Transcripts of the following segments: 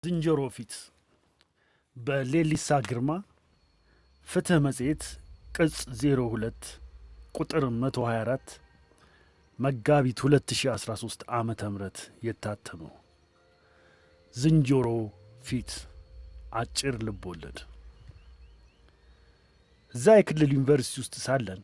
ዝንጀሮ ፊት በሌሊሳ ግርማ፣ ፍትህ መጽሔት ቅጽ 02 ቁጥር 124፣ መጋቢት 2013 ዓ.ም. የታተመው ዝንጀሮ ፊት አጭር ልቦለድ። እዛ የክልል ዩኒቨርሲቲ ውስጥ ሳለን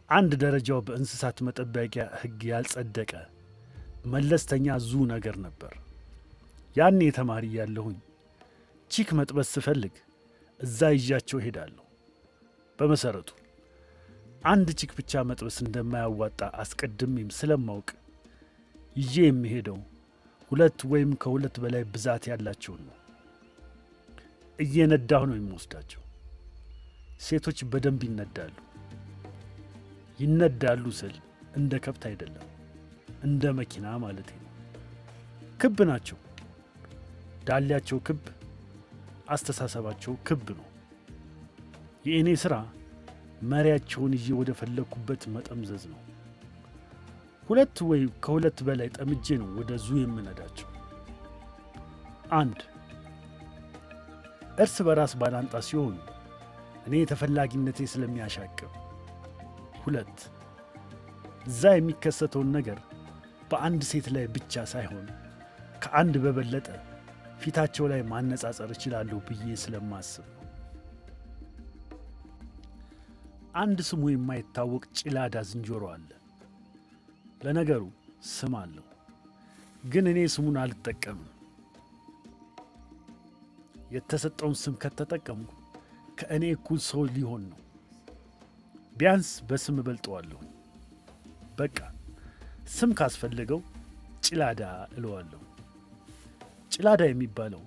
አንድ ደረጃው በእንስሳት መጠበቂያ ሕግ ያልጸደቀ መለስተኛ zoo ነገር ነበር። ያኔ ተማሪ እያለሁኝ chick መጥበስ ስፈልግ እዛ ይዣቸው እሄዳለሁ። በመሠረቱ አንድ chick ብቻ መጥበስ እንደማያዋጣ አስቀድሜም ስለማውቅ ይዤ የምሄደው ሁለት ወይም ከሁለት በላይ ብዛት ያላቸውን ነው። እየነዳሁ ነው የምወስዳቸው። ሴቶች በደንብ ይነዳሉ። ይነዳሉ ስል እንደ ከብት አይደለም፣ እንደ መኪና ማለቴ ነው። ክብ ናቸው። ዳሌያቸው ክብ፣ አስተሳሰባቸው ክብ ነው። የእኔ ሥራ መሪያቸውን ይዤ ወደ ፈለግኩበት መጠምዘዝ ነው። ሁለት ወይ ከሁለት በላይ ጠምጄ ነው ወደ zoo የምነዳቸው። አንድ፣ እርስ በራስ ባላንጣ ሲሆኑ እኔ ተፈላጊነቴ ስለሚያሻቅብ፣ ሁለት፣ እዛ የሚከሰተውን ነገር በአንድ ሴት ላይ ብቻ ሳይሆን ከአንድ በበለጠ ፊታቸው ላይ ማነጻጸር እችላለሁ ብዬ ስለማስብ ነው። አንድ ስሙ የማይታወቅ ጭላዳ ዝንጀሮ አለ። ለነገሩ ስም አለው፣ ግን እኔ ስሙን አልጠቀምም። የተሰጠውን ስም ከተጠቀምኩ ከእኔ እኩል ሰው ሊሆን ነው። ቢያንስ በስም እበልጠዋለሁ። በቃ ስም ካስፈለገው ጭላዳ እለዋለሁ። ጭላዳ የሚባለው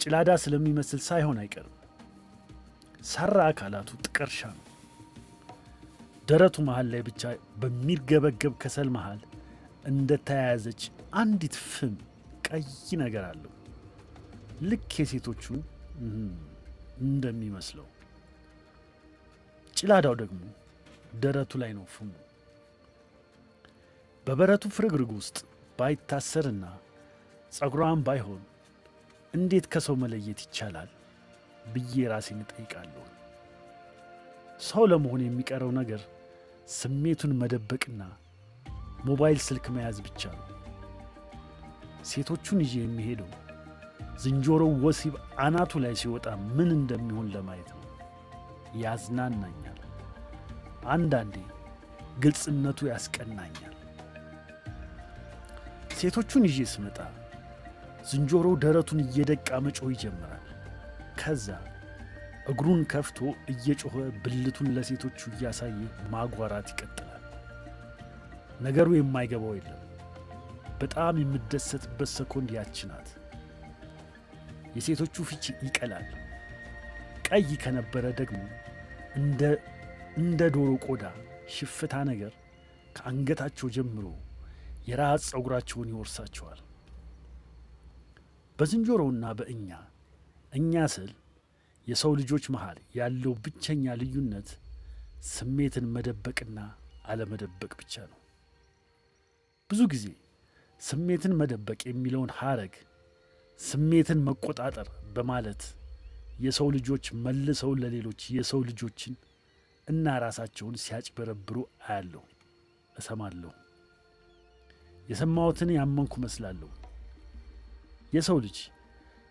ጭላዳ ስለሚመስል ሳይሆን አይቀርም። ሰራ አካላቱ ጥቀርሻ ነው። ደረቱ መሃል ላይ ብቻ በሚርገበገብ ከሰል መሃል እንደተያያዘች አንዲት ፍም ቀይ ነገር አለው። ልክ የሴቶቹን እንደሚመስለው። ጭላዳው ደግሞ ደረቱ ላይ ነው ፍሙ። በበረቱ ፍርግርግ ውስጥ ባይታሰርና ጸጉሯን ባይሆን እንዴት ከሰው መለየት ይቻላል ብዬ ራሴን እጠይቃለሁ። ሰው ለመሆን የሚቀረው ነገር ስሜቱን መደበቅና ሞባይል ስልክ መያዝ ብቻ ነው። ሴቶቹን ይዤ የምሄደው ዝንጀሮው ወሲብ አናቱ ላይ ሲወጣ ምን እንደሚሆን ለማየት ነው። ያዝናናኛል። አንዳንዴ ግልጽነቱ ያስቀናኛል። ሴቶቹን ይዤ ስመጣ ዝንጀሮው ደረቱን እየደቃ መጮህ ይጀምራል። ከዛ እግሩን ከፍቶ እየጮኸ ብልቱን ለሴቶቹ እያሳየ ማጓራት ይቀጥላል። ነገሩ የማይገባው የለም። በጣም የምደሰትበት ሰኮንድ ያች ናት። የሴቶቹ ፊት ይቀላል። ቀይ ከነበረ ደግሞ እንደ ዶሮ ቆዳ ሽፍታ ነገር ከአንገታቸው ጀምሮ የራስ ጸጉራቸውን ይወርሳቸዋል። በዝንጀሮውና በእኛ፣ እኛ ስል የሰው ልጆች መሃል ያለው ብቸኛ ልዩነት ስሜትን መደበቅና አለመደበቅ ብቻ ነው። ብዙ ጊዜ ስሜትን መደበቅ የሚለውን ሐረግ ስሜትን መቆጣጠር በማለት የሰው ልጆች መልሰው ለሌሎች የሰው ልጆችን እና ራሳቸውን ሲያጭበረብሩ አያለሁ፣ እሰማለሁ። የሰማሁትን ያመንኩ መስላለሁ። የሰው ልጅ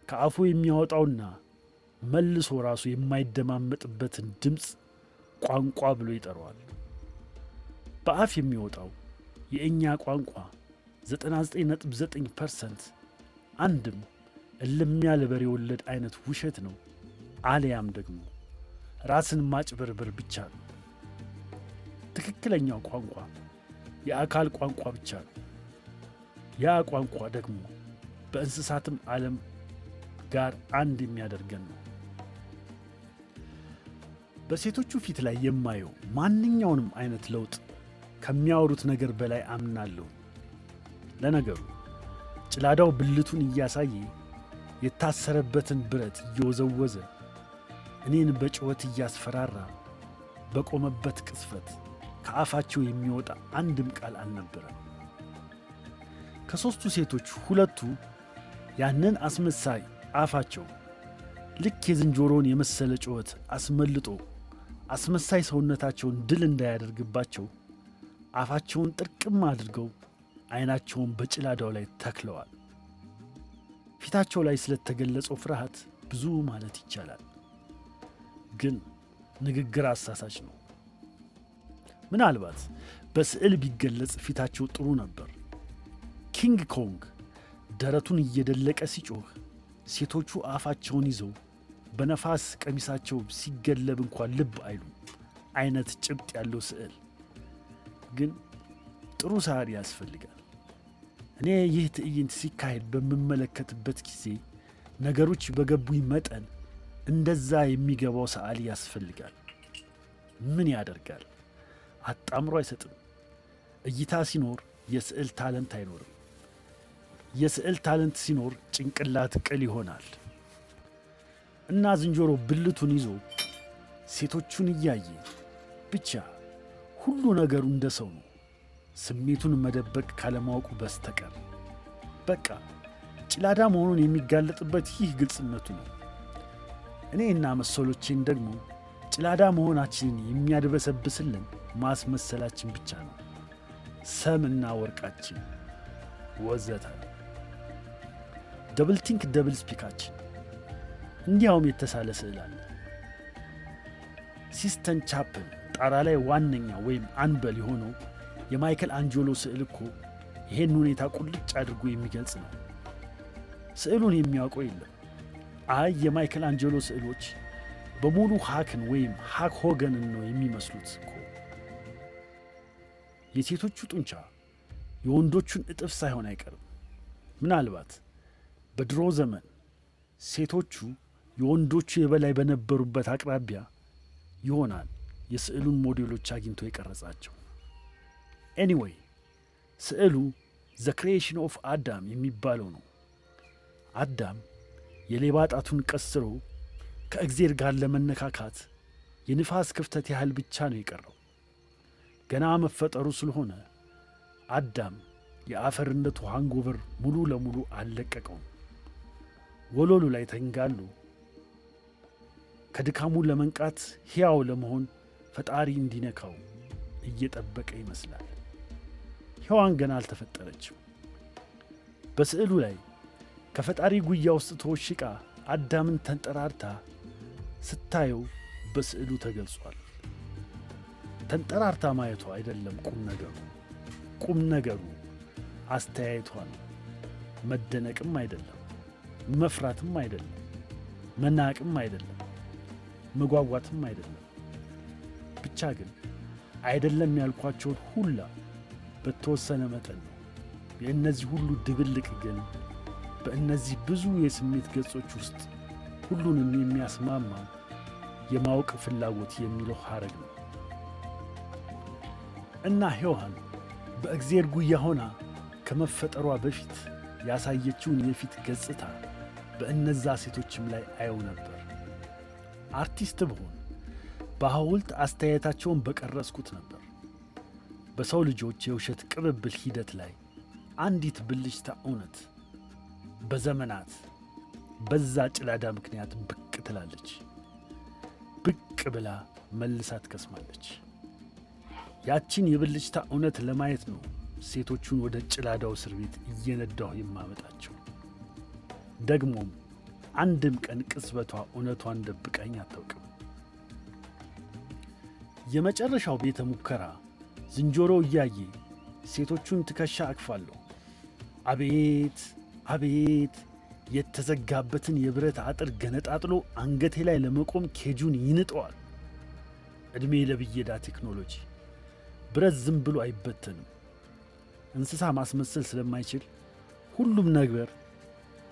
ከአፉ የሚያወጣውና መልሶ ራሱ የማይደማመጥበትን ድምፅ ቋንቋ ብሎ ይጠራዋል። በአፍ የሚወጣው የእኛ ቋንቋ 99.9% አንድም እልም ያለ በሬ ወለድ አይነት ውሸት ነው፣ አልያም ደግሞ ራስን ማጭበርበር ብቻ ነው። ትክክለኛው ቋንቋ የአካል ቋንቋ ብቻ ነው። ያ ቋንቋ ደግሞ በእንስሳትም ዓለም ጋር አንድ የሚያደርገን ነው። በሴቶቹ ፊት ላይ የማየው ማንኛውንም አይነት ለውጥ ከሚያወሩት ነገር በላይ አምናለሁ። ለነገሩ ጭላዳው ብልቱን እያሳየ የታሰረበትን ብረት እየወዘወዘ እኔን በጩኸት እያስፈራራ በቆመበት ቅጽበት ከአፋቸው የሚወጣ አንድም ቃል አልነበረም። ከሦስቱ ሴቶች ሁለቱ ያንን አስመሳይ አፋቸው ልክ የዝንጀሮን የመሰለ ጩኸት አስመልጦ አስመሳይ ሰውነታቸውን ድል እንዳያደርግባቸው አፋቸውን ጥርቅም አድርገው ዐይናቸውን በጭላዳው ላይ ተክለዋል። ፊታቸው ላይ ስለተገለጸው ፍርሃት ብዙ ማለት ይቻላል፣ ግን ንግግር አሳሳች ነው። ምናልባት በስዕል ቢገለጽ ፊታቸው ጥሩ ነበር። ኪንግ ኮንግ ደረቱን እየደለቀ ሲጮህ ሴቶቹ አፋቸውን ይዘው በነፋስ ቀሚሳቸው ሲገለብ እንኳን ልብ አይሉም አይነት ጭብጥ ያለው ስዕል ግን ጥሩ ሰዓሊ ያስፈልጋል። እኔ ይህ ትዕይንት ሲካሄድ በምመለከትበት ጊዜ ነገሮች በገቡኝ መጠን እንደዛ የሚገባው ሰዓሊ ያስፈልጋል። ምን ያደርጋል፣ አጣምሮ አይሰጥም። እይታ ሲኖር የስዕል talent አይኖርም። የስዕል talent ሲኖር ጭንቅላት ቅል ይሆናል። እና ዝንጀሮ ብልቱን ይዞ ሴቶቹን እያየ ብቻ ሁሉ ነገሩ እንደ ሰው ነው፣ ስሜቱን መደበቅ ካለማወቁ በስተቀር። በቃ ጭላዳ መሆኑን የሚጋለጥበት ይህ ግልጽነቱ ነው። እኔ እና መሰሎቼን ደግሞ ጭላዳ መሆናችንን የሚያድበሰብስልን ማስመሰላችን ብቻ ነው። ሰምና ወርቃችን ወዘተ double think double speak ኣችን። እንዲያውም የተሳለ ስዕል አለ። Sistine Chapel ጣራ ላይ ዋነኛ ወይም አንበል የሆነው የማይክል አንጆሎ ስዕል እኮ ይሄን ሁኔታ ቁልጭ አድርጎ የሚገልጽ ነው። ስዕሉን የሚያውቀው የለም። አይ፣ የማይክል አንጀሎ ስዕሎች በሙሉ ሃክን ወይም ሃክ ሆገንን ነው የሚመስሉት እኮ። የሴቶቹ ጡንቻ የወንዶቹን እጥፍ ሳይሆን አይቀርም። ምናልባት በድሮ ዘመን ሴቶቹ የወንዶቹ የበላይ በነበሩበት አቅራቢያ ይሆናል የስዕሉን ሞዴሎች አግኝቶ የቀረጻቸው። Anyway፣ ስዕሉ The Creation of Adam የሚባለው ነው። አዳም የሌባ ጣቱን ቀስሮ ከእግዜር ጋር ለመነካካት የንፋስ ክፍተት ያህል ብቻ ነው የቀረው። ገና መፈጠሩ ስለሆነ አዳም የአፈርነቱ hangover ሙሉ ለሙሉ አልለቀቀውም። ወለሉ ላይ ተንጋሎ ከድካሙ ለመንቃት፣ ሕያው ለመሆን ፈጣሪ እንዲነካው እየጠበቀ ይመስላል። ሔዋን ገና አልተፈጠረችም። በስዕሉ ላይ ከፈጣሪ ጉያ ውስጥ ተወሽቃ አዳምን ተንጠራርታ ስታየው በስዕሉ ተገልጿል። ተንጠራርታ ማየቷ አይደለም ቁም ነገሩ። ቁም ነገሩ አስተያየቷ ነው። መደነቅም አይደለም፣ መፍራትም አይደለም፣ መናቅም አይደለም፣ መጓጓትም አይደለም። ብቻ ግን አይደለም ያልኳቸውን ሁላ በተወሰነ መጠን ነው። የእነዚህ ሁሉ ድብልቅ ግን በእነዚህ ብዙ የስሜት ገጾች ውስጥ ሁሉንም የሚያስማማ የማወቅ ፍላጎት የሚለው ሐረግ ነው። እና ሔዋን በእግዜር ጉያ ሆና ከመፈጠሯ በፊት ያሳየችውን የፊት ገጽታ በእነዛ ሴቶችም ላይ አየው ነበር። አርቲስት ብሆን በሐውልት አስተያየታቸውን በቀረጽኩት ነበር። በሰው ልጆች የውሸት ቅብብል ሂደት ላይ አንዲት ብልጭታ እውነት በዘመናት በዛ ጭላዳ ምክንያት ብቅ ትላለች። ብቅ ብላ መልሳ ትከስማለች። ያችን የብልጭታ እውነት ለማየት ነው ሴቶቹን ወደ ጭላዳው እስር ቤት እየነዳሁ የማመጣቸው። ደግሞም አንድም ቀን ቅጽበቷ እውነቷን ደብቃኝ አታውቅም። የመጨረሻው ቤተ ሙከራ ዝንጀሮ እያየ ሴቶቹን ትከሻ አቅፋለሁ። አቤት አቤት! የተዘጋበትን የብረት አጥር ገነጣጥሎ አንገቴ ላይ ለመቆም cage ኡን ይንጠዋል። ዕድሜ ለብየዳ ቴክኖሎጂ። ብረት ዝም ብሎ አይበተንም። እንስሳ ማስመሰል ስለማይችል ሁሉም ነገር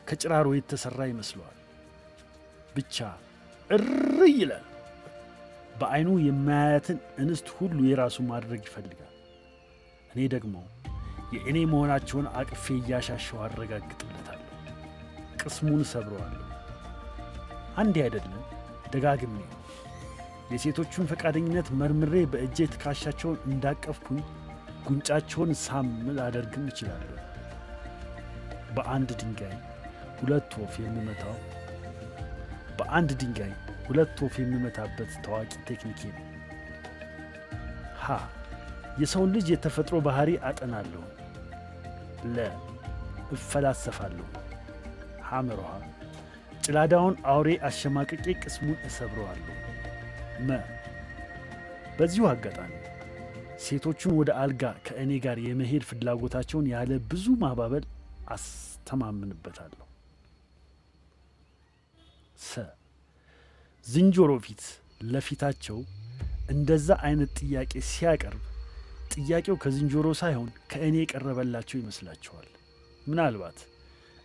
ከጭራሮ የተሠራ ይመስለዋል። ብቻ እር ይላል። በዐይኑ የማያያትን እንስት ሁሉ የራሱ ማድረግ ይፈልጋል። እኔ ደግሞ የእኔ መሆናቸውን አቅፌ እያሻሸው አረጋግጥለታለሁ። ቅስሙን ሰብረዋለሁ። አንዴ አይደለም፣ ደጋግሜ። የሴቶቹን ፈቃደኝነት መርምሬ በእጄ ትከሻቸውን እንዳቀፍኩኝ ጉንጫቸውን ሳም ላደርግም እችላለሁ። በአንድ ድንጋይ ሁለት ወፍ የምመታው በአንድ ድንጋይ ሁለት ወፍ የምመታበት ታዋቂ ቴክኒኬ ነው። ሀ፣ የሰውን ልጅ የተፈጥሮ ባህሪ አጠናለሁ። ለ፣ እፈላሰፋለሁ። ሐመርሃ ጭላዳውን አውሬ አሸማቅቄ ቅስሙን እሰብረዋለሁ። መ፣ በዚሁ አጋጣሚ ሴቶቹን ወደ አልጋ ከእኔ ጋር የመሄድ ፍላጎታቸውን ያለ ብዙ ማባበል አስተማምንበታለሁ። ሰ፣ ዝንጀሮ ፊት ለፊታቸው እንደዛ አይነት ጥያቄ ሲያቀርብ ጥያቄው ከዝንጀሮ ሳይሆን ከእኔ የቀረበላቸው ይመስላቸዋል። ምናልባት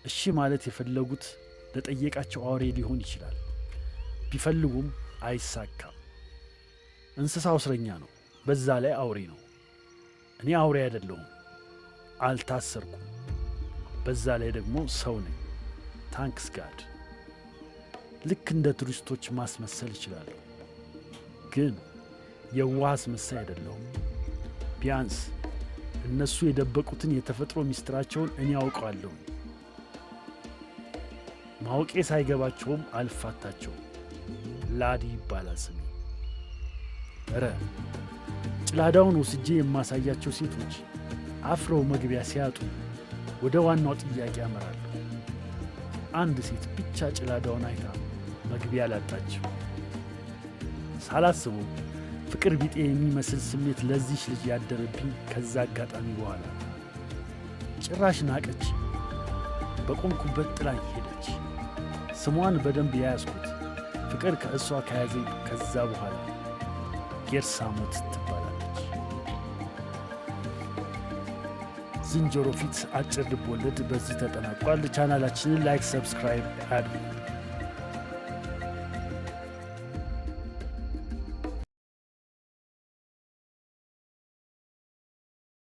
እሺ ማለት የፈለጉት ለጠየቃቸው አውሬ ሊሆን ይችላል። ቢፈልጉም አይሳካም። እንስሳው እስረኛ ነው፣ በዛ ላይ አውሬ ነው። እኔ አውሬ አይደለሁም፣ አልታሰርኩም። በዛ ላይ ደግሞ ሰው ነኝ። Thanks God። ልክ እንደ ቱሪስቶች ማስመሰል እችላለሁ፣ ግን የዋህ አስመሳይ አይደለሁም። ቢያንስ እነሱ የደበቁትን የተፈጥሮ ሚስጥራቸውን እኔ አውቀዋለሁ። ማወቄ ሳይገባቸውም አልፋታቸውም። ላዲ ይባላል ስሜ። ረ፣ ጭላዳውን ወስጄ የማሳያቸው ሴቶች አፍረው መግቢያ ሲያጡ ወደ ዋናው ጥያቄ አመራለሁ። አንድ ሴት ብቻ ጭላዳውን አይታ መግቢያ አላጣችም። ሳላስበው ፍቅር ቢጤ የሚመስል ስሜት ለዚች ልጅ ያደረብኝ ከዛ አጋጣሚ በኋላ። ጭራሽ ናቀች። በቆምኩበት ጥላኝ ሄደች። ስሟን በደንብ የያዝኩት ፍቅር ከእሷ ከያዘኝ ከዛ በኋላ። ጌርሳሞት ትባላለች። ዝንጀሮ ፊት አጭር ልብ ወለድ በዚህ ተጠናቋል። ቻናላችንን like፣ subscribe አድርጉ።